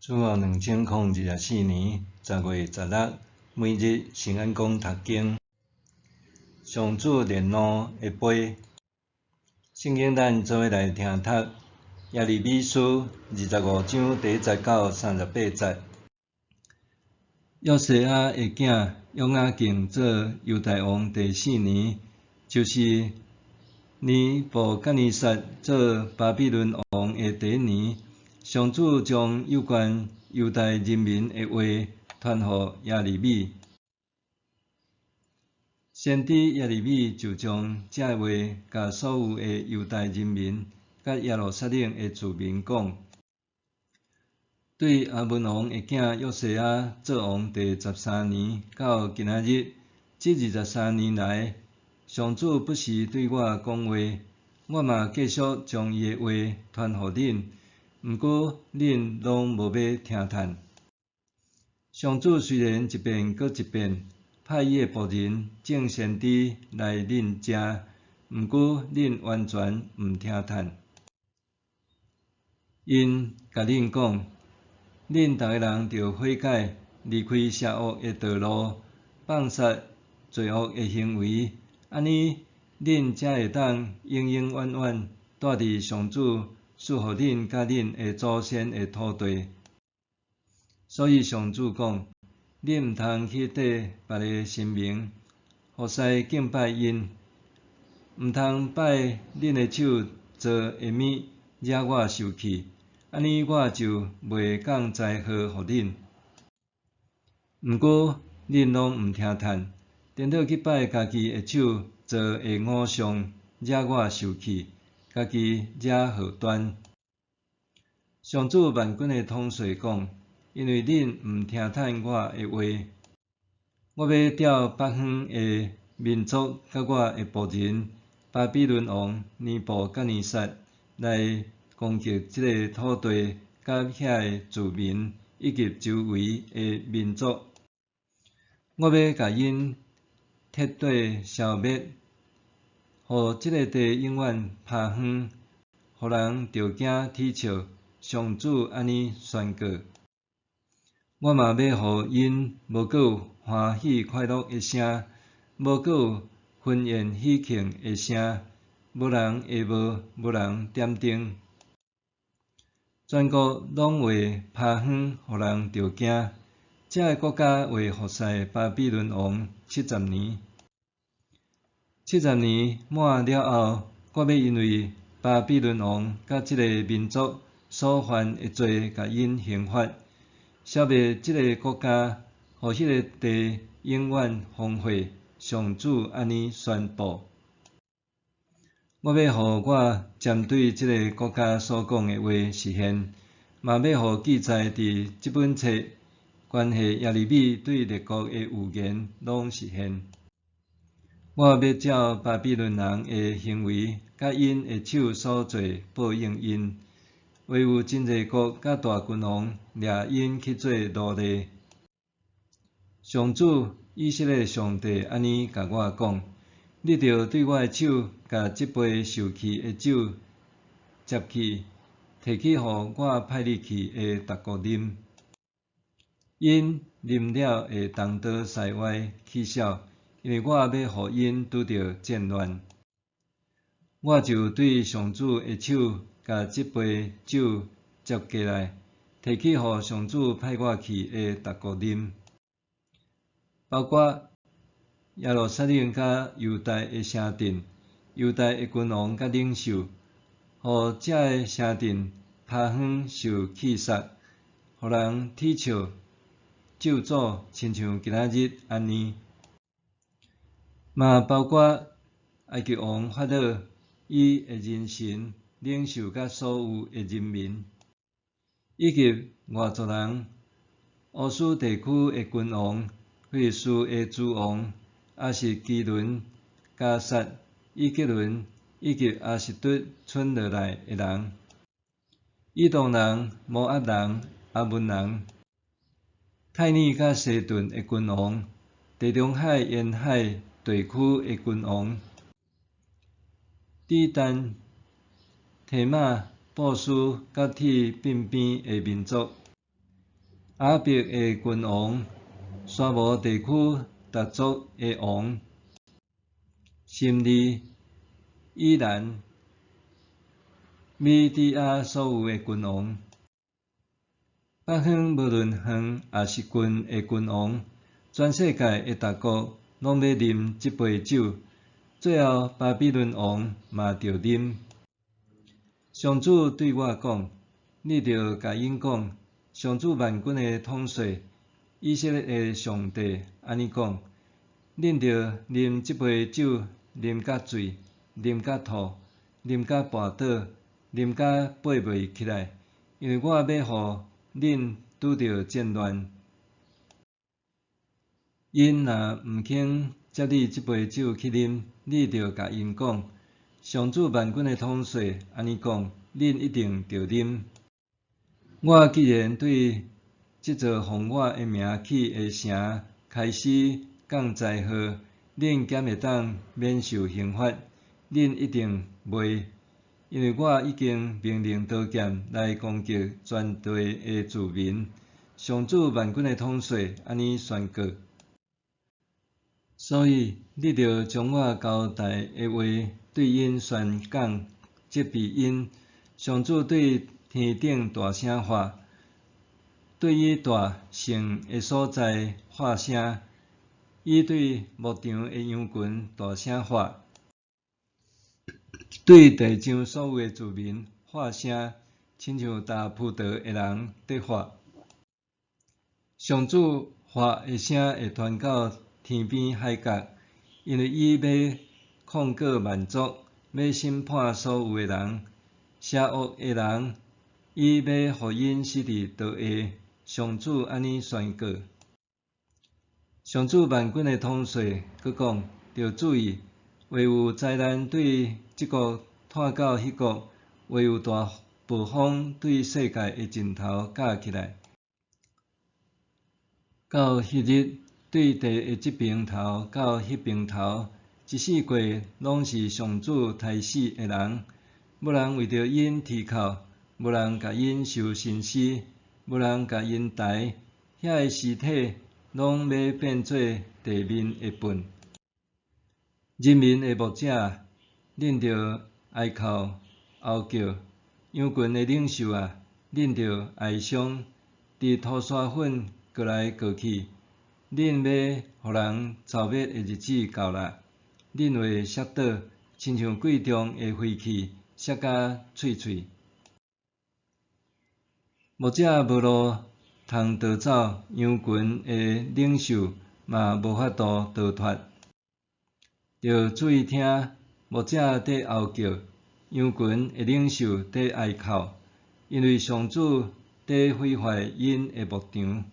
主後2024年10月16，每日聖安講讀經，上主烈怒的杯。聖經咱做伙來聽讀耶利米書25章第1節到38節。約西亞的囝約雅敬做猶大王第四年，就是尼布甲尼撒做巴比倫王的第一年，上主將有關猶大人民的話傳予耶利米。先知耶利米就將這話共所有的猶大人民佮耶路撒冷的住民講。對亞歕王的囝約西亞做王第13年到今仔日，這23年來，上主不時對我講話，我嘛繼續將伊的話傳予恁。毋過恁攏無欲聽迵。上主雖然一遍閣一遍派伊的僕人眾先知來恁遮，毋過恁完全毋聽迵。𪜶共恁講：恁逐个人著悔改，離開邪惡的道路，放殺罪惡的行為，按呢恁才會當永永遠遠蹛佇上主賜予恁佮恁的祖先的土地。所以上主講：恁毋通去綴別个神明，服侍敬拜𪜶，毋通擺恁的手做的物，惹我受氣，按呢我就袂降災禍予恁。毋過恁攏毋聽迵，顛倒去擺家己的手做的偶像，惹我受氣，家己惹禍端。上主萬軍的統帥講：因為恁毋聽迵我的話，我欲調北方的民族佮我的僕人巴比倫王尼布甲尼撒來攻擊這个土地佮遐的住民以及周圍的民族。我欲共𪜶徹底消滅，予這个地永遠拋荒，予人著驚恥笑。上主按呢宣告。我嘛欲予𪜶無閣有歡喜快樂的聲，無閣有婚宴喜慶的聲，無人下帽，無人點燈，全國攏會拋荒，予人著驚。這个國家會服侍巴比倫王七十年。七十年滿了後，我欲因為巴比倫王佮這个民族所犯的罪，共𪜶刑罰，消滅這个國家，予彼个地永遠荒廢。上主按呢宣布。我欲予我針對這个國家所講的話實現，嘛欲予記載佇這本冊關係耶利米對列國的預言攏實現。我欲照巴比倫人的行為，佮𪜶的手所做報應𪜶。會有真濟國佮大君王掠𪜶去做奴隸。上主以色列上帝按呢共我講：你著對我的手，共這杯受氣的酒接去，提去予我派你去的逐國啉。𪜶啉了會東倒西歪起痟，因為我欲予𪜶拄著戰亂。我就對上主的手，共這杯酒接過來，提去予上主派我去的逐國啉，包括耶路撒冷佮猶大的城鎮、猶大的君王佮領袖，予這个城鎮拋荒受棄殺，予人恥笑、咒詛，親像今仔日按呢。嘛包括埃及王法老、伊的人臣、領袖佮所有的人民，以及外族人、烏斯地區的君王、非利士的諸王、亞實基倫、迦薩、以革倫，以及亞實突村落內的人、以東人、摩押人、亞捫人、泰爾佮西頓的君王、地中海沿海地區的君王、底但、提瑪、布斯佮鐵殯邊的民族。亞伯的君王，沙摩地區逐族的王，心利、以蘭、米底亞所有的君王，北方無論遠抑是近的君王，全世界的逐國攏欲啉這杯酒，最後巴比倫王嘛著啉。上主對我講：你著共𪜶講，上主萬軍的統帥，以色列的上帝按呢講：恁著啉這杯酒，啉甲醉，啉甲吐，啉甲跋倒，啉甲爬袂起來，因為我欲予恁拄著戰亂。𪜶若毋肯接你這杯酒去啉，你著共𪜶講：上主萬軍的統帥按呢講，恁一定著啉。我既然對這座奉我的名起的城開始降災禍，恁敢會當免受刑罰？恁一定袂，因為我已經命令刀劍來攻擊全地的住民。上主萬軍的統帥按呢宣告。所以，你著將我交代的話對𪜶宣講，責備𪜶。上主對天頂大聲喊，對伊大聖的所在發聲，伊對牧場的羊群大聲喊，對地上所有的住民發聲，親像踏葡萄的人佇喊。上主喊的聲會傳到天邊海角，因為伊欲控告萬族，欲審判所有的人，邪惡的人，伊欲予𪜶死佇刀下。上主按呢宣告。上主萬軍的統帥閣講：著注意，會有災難對這國湠到彼國，會有大暴風對世界的盡頭咬起來。到彼日，對地的這邊頭到彼邊頭，一四界攏是上主刣死的人，無人為著𪜶啼哭，無人共𪜶收身屍，無人共𪜶抬，遐的屍體攏欲變做地面的糞。人民的牧者，恁著哀哭哀叫；羊群的領袖啊，恁著哀傷，佇塗沙粉過來過去，恁欲予人誅滅的日子到啦！恁會摔倒，親像貴重的飛器摔甲碎碎。牧者無路通逃走，羊群的領袖嘛無法度逃脫。著注意聽，牧者佇哀叫，羊群的領袖佇哀哭，因為上主佇毀壞𪜶的牧場。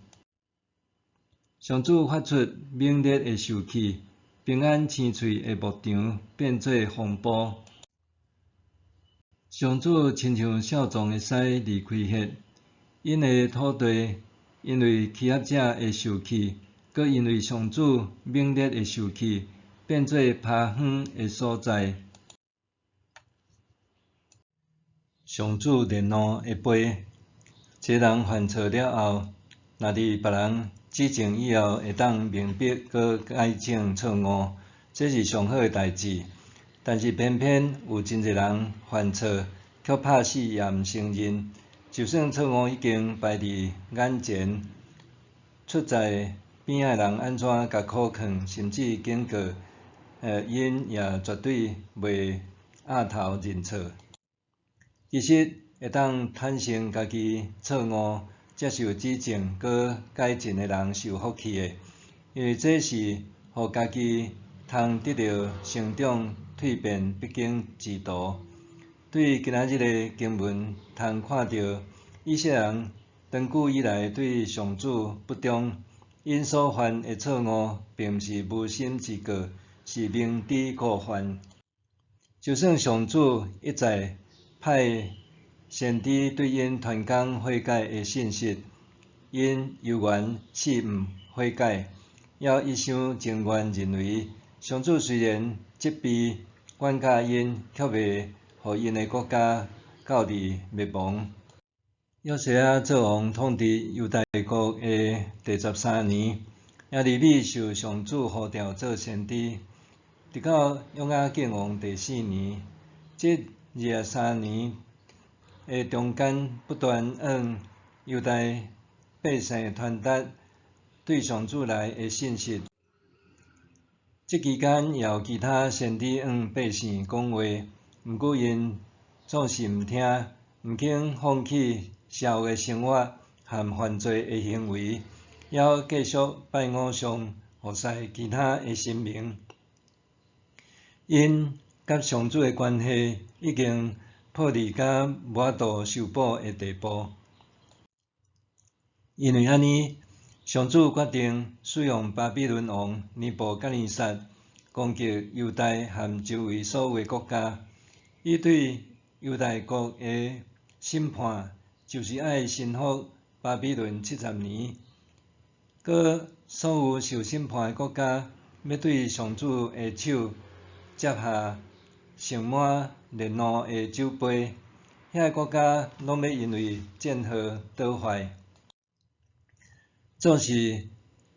上主發出猛烈的受氣，平安青翠的牧場變做風暴。上主親像少壯的獅離開穴，𪜶的土地因為欺壓者的受氣，閣因為上主猛烈的受氣，變做拋荒的所在。上主烈怒的杯，一個人犯錯了後，若佇別人指正以後會當明白閣改正錯誤，這是上好的代誌。但是偏偏有真濟人犯錯，卻拍死也毋承認，就算錯誤已經擺佇眼前，出在邊仔的人按怎共苦勸，甚至警告，𪜶也絕對袂抐頭認錯。其實會當坦承家己錯誤、接受指正閣改進的人是有福氣的，因為這是予家己通得著成長蛻變必經之途。對今仔日的經文通看著，以色列人長久以來對上主不忠，𪜶所犯的錯誤，並毋是無心之過，是明知故犯。就算上主一再派先知對𪜶傳講悔改的信息，𪜶猶原死毋悔改，猶一廂情願認為，上主雖然責備管教𪜶，卻袂予𪜶的國家到佇滅亡。約西亞做王統治猶大國的第13年，耶利米受上主呼召做先知，直到約雅敬王第四年，這23年的中間，不斷向猶大百姓傳達對上主來的信息。這期間，也有其他先知向百姓講話，毋過𪜶總是毋聽，毋肯放棄邪惡的生活和犯罪的行為，猶繼續拜偶像、服侍其他的神明。𪜶佮上主的關係已經破裂到無法度修補的地步。因為按呢，上主決定使用巴比倫王尼布甲尼撒攻擊猶大和周圍所有的國家。伊對猶大國的審判，就是愛臣服巴比倫70年。閣所有受審判的國家，欲對上主的手接下盛滿烈怒的酒杯，遐个國家攏欲因為戰禍倒壞。總是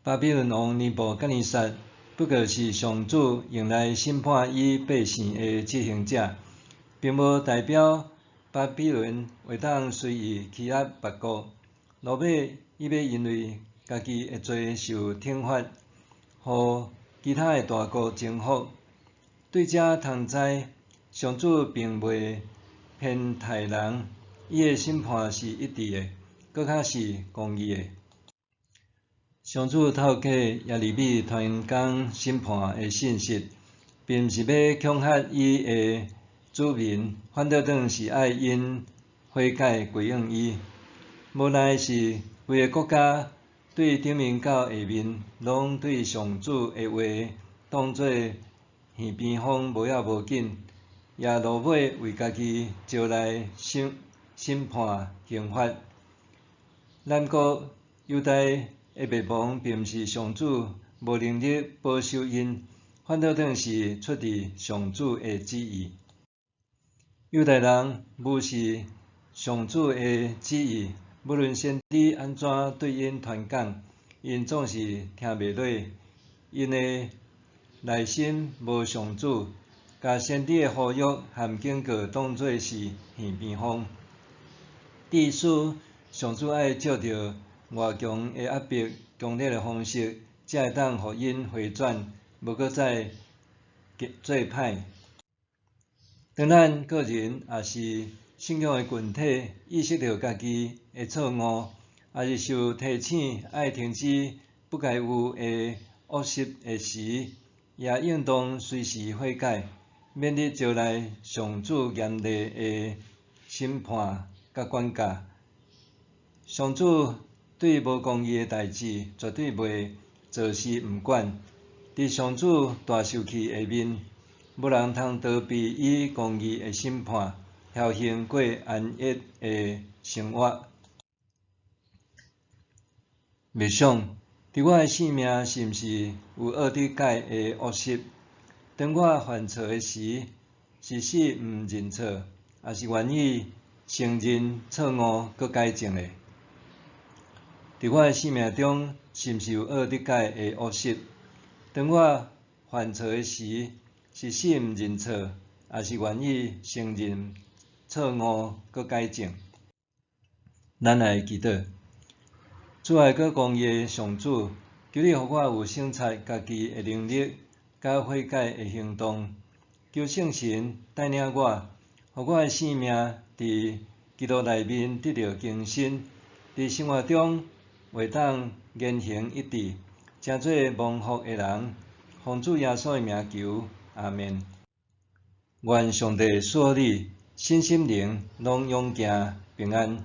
巴比倫王尼布甲尼撒，不過是上主用來審判伊百姓的執行者，並無代表巴比倫會當隨意欺壓別國。落尾，伊欲因為家己的罪受懲罰，予其他的大國征服。對這通知，上主並袂偏待人，伊的審判是一致的，閣較是公義的。上主透過耶利米傳講審判的信息，並毋是欲恐嚇伊的子民，反倒轉是愛𪜶悔改歸向伊。無奈是，規个國家對頂面到下面，攏對上主的話當做耳邊風，無要無緊，也落尾為家己招來審審判刑罰。南國猶大的滅亡，並毋是上主無能力保守𪜶，反倒轉是出佇上主的旨意。猶大人無視上主的旨意，無論先知按怎對𪜶傳講，𪜶總是聽袂落。𪜶的內心無上主，共先知的呼籲和警告當做是耳邊風。致使上主愛藉著外強的壓迫、強烈的方式，才會當予𪜶回轉，無閣再做歹。當咱個人抑是信仰的群體，意識著家己的錯誤，抑是受提醒愛停止不該有的惡習的時，也應當隨時悔改，免得招來上主嚴厲的審判佮管教。上主對無公義的代誌，絕對袂坐視毋管。佇上主大受氣下面，無人通逃避伊公義的審判，僥倖過安逸的生活。默想，佇我的生命是毋是有僫得改的惡習？當我犯錯的時，是死毋認錯，抑是願意承認錯誤閣改正的？佇我的生命中，是毋是有僫得改的惡習？當我犯錯的時，是死毋認錯，抑是願意承認錯誤閣改正？咱來祈禱。慈愛閣公義的上主，求你予我有省察家己的能力，佮悔改的行動。求聖神帶領我，予我的生命佇基督內面得著更新，佇生活中會當言行一致，成做蒙福的人。奉主耶穌的名求，阿們。願上帝賜予你，身心靈攏勇健平安。